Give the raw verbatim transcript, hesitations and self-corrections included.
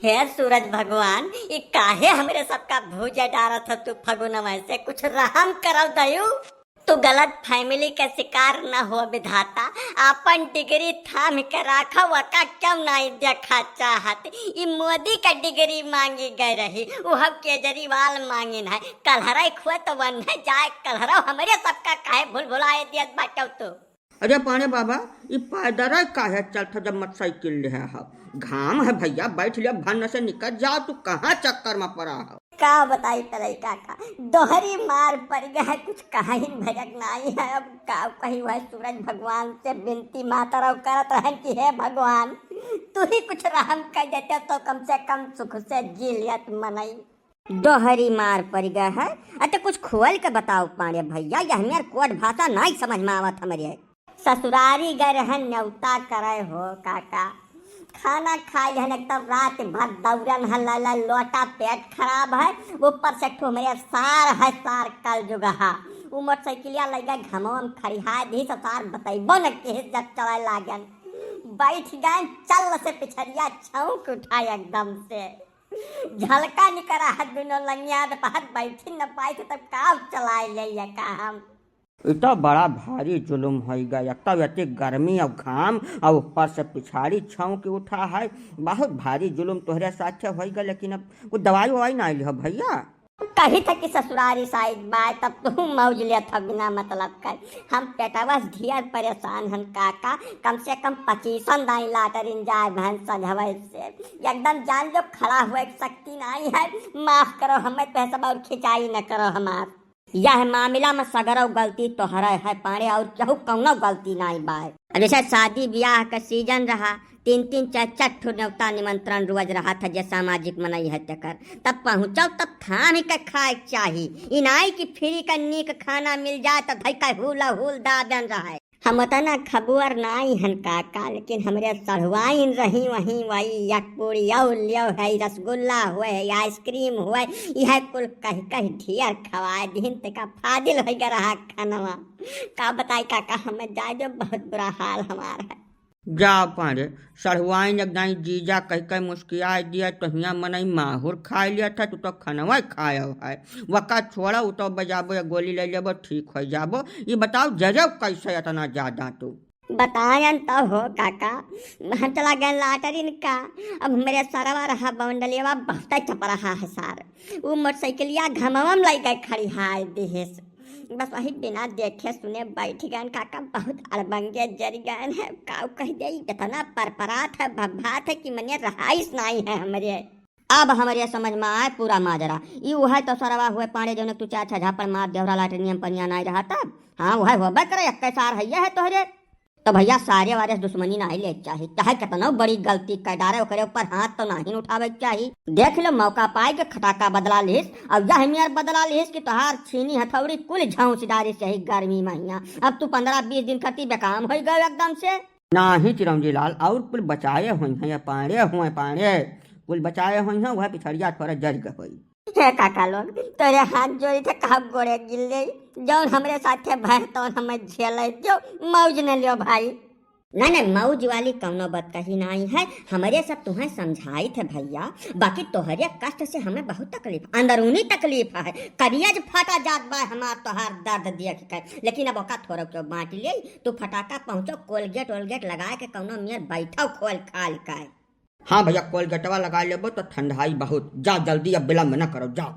हे सूरज भगवान, ई काहे हमरे सबका भूजे डारत ह तू फगुनवा से? कुछ रहम करव दयू। तू गलत फहमी के शिकार न हो विधाता, आपन डिग्री थाम के राखव, ओका क्यों नाई देखा चाहत? ई मोदी का डिग्री मांगी गए रही, उहव केजरीवाल मांगिन है। कलहरे खुए तो वन्ने जाए, कलहरव हमरे सबका काहे भुलभुलाए दियत बाटव तू? अरे पांड़े बाबा, ई पैदल काहे चलत ह जब मोटरसाइकिल ले ह? घाम है भइया, बैठ लिया, भन्न से निकल जाओ, तू कहाँ चक्कर में पड़ा हो? का बताई तलई काका, दोहरी मार पड़ गए है, कुछ कहा ही भजक नाई है। अब का कही, वह सूरज भगवान से बिनती माता रहो करत रहन कि हे भगवान, तू ही कुछ रहम कर देते तो कम से कम सुख से जी लियत मनई। दोहरी मार पड़ गए है। अते कुछ खोल के बताओ पांड़े भइया, यह हमार कोड भाषा नाई समझ में आवत हमरे। ससुरारी गए रहन न्योता करे हो काका, खाना खाए रहन एकदम रात भर दौड़न है, ला ला लोटा, पेट खराब है, ऊपर से ठो हमरे सार है, सार कल जुगहा। उ मोटरसाइकिलिया लइगा घमवा में खड़िहाए दी, ससार बतैबो न किहिस जब चले लागन। बैठ गए चल से पिछड़िया छौंक उठाए एकदम से। झलका निकरा है दुनो लंगिया, तो बाहर बैठी न पाई थे तब का चलाए ले ये काम। ई तो बड़ा भारी जुलुम होइगा, एक तो एती गर्मी और घाम और ऊपर से पिछाड़ी छौंक उठा है। बहुत भारी जुलुम तोहरे साथे होइगा, लेकिन अब कुछ दवाई ववाई ना लिहो भइया। कही था कि ससुरारी साइड बाय, तब तू मौज लेत हो बिना मतलब कर। हम पेटवा से ढेर परेशान हन काका, कम से कम पच्चीसन दाई लाटरिन जाए भैंस सझवै से। एकदम जान जो खड़ा हुए के शक्ति नाई है, माफ करो हमें तो सब और खिंचाई न करो हमार। यह मामला में सगरो गलती तोहरे है पांड़े, और केहू कौनो गलती नाई बाय। अब जैसे शादी ब्याह का सीजन रहा, तीन तीन चार चार ठो न्योता निमंत्रण रोज रहा था, जे सामाजिक मनई है तेकर। तब पहुँचो तब थाम के खाए के चाही, ई नाई कि फ्री का नीक खाना मिल जाए तो धई का हुल हुल दाबन रहे। हम उतना खबुअर नाई हन काका, लेकिन हमरे सढ़ुआइन रही वहीं वही एक पूड़ी और लियो है, रसगुल्ला हुए है, आइसक्रीम हुए, यह कुल कह कह ढेर खवाए दिहिन, तेका फाजिल होइगा रहा खनवा। का बताई काका, हमें जाए जो बहुत बुरा हाल हमार है। जाओ पांड़े, सढ़ुआइन एक दाई जीजा कह के मुस्कियाए दिया, तो हियाँ मनई माहुर खाए लिया था, तू तो खनवा खायो है। वका छोड़ा, उ तो बजाबो या गोली ले लेबो, ठीक हो जाबो। ये बताओ जरेव कैसे इतना ज्यादा तू? बतायन तो हो काका, हम चला गए लाटरिन का। अब हमरे सरवा रहा बंडलिया बहुत चप रहा है सार, उ मोटरसाइकिलिया घमवा में लई गए खड़िहाए दिहिस। बस वही बिना देखे सुने बैठ गए काका, बहुत अड़बंगे जर गए हैं। काऊ कह दे, इतना परपरात है, भभात है कि मने रहाइश नाई है हमरे। अब हमरे समझ में आए पूरा माजरा। ई उहे तो सरवा हुए पांड़े जौने तू चार छह झापड़ मार देवरा लाटरिनियम पनिया नाई रहा तब। हाँ, उहे होबे करे, एक्के सार है, है तोहरे। तो भइया, सारे वारे से दुश्मनी नाहीं ले के चाही, चाहे केतनो बड़ी गलती कर डारे, ओकरे ऊपर हाथ तो नाहीं उठावे के चाही। देख लो, मौका पाए के खटाका बदला लिहिस, और यह नियर बदला लिहिस कि तोहार छीनी हथौड़ी कुल झौंस डारिस यही गर्मी महिया। अब तू पन्द्रह बीस दिन खातिर बेकाम होइ गयो एकदम से। नाहीं चिरौंजी लाल, और कुल बचाए होइहैं, पांड़े हुए पांड़े, कुल बचाए होइहैं, वह पिछड़िया थोड़ा जर गए होई। हे काका लोग, तोरे हाथ जोड़ी थे, कहा गोड़े गिर ले, जौन हमरे साथे भय तौन हमें झेले जो मौज न लियो भाई। नहीं, नहीं, मौज वाली कौनो बात कही नाहीं है। हमरे सब तुहें समझाइत है भइया, बाकी तोहरे कष्ट से हमें बहुत तकलीफ, अंदरूनी तकलीफ है। करिया जे फटा जात बा हमार तोहार दर्द देख के, लेकिन अब ओका थोड़ा क्यों बांट ले। तू फटाका पहुँचो, कोलगेट वोलगेट लगाए के कौनो मियर बैठो खोल खाल के। हाँ भइया, कोलगेटवा लगा लेबो तो ठंडाई बहुत। जाओ जल्दी, अब विलम्ब न करो, जाओ।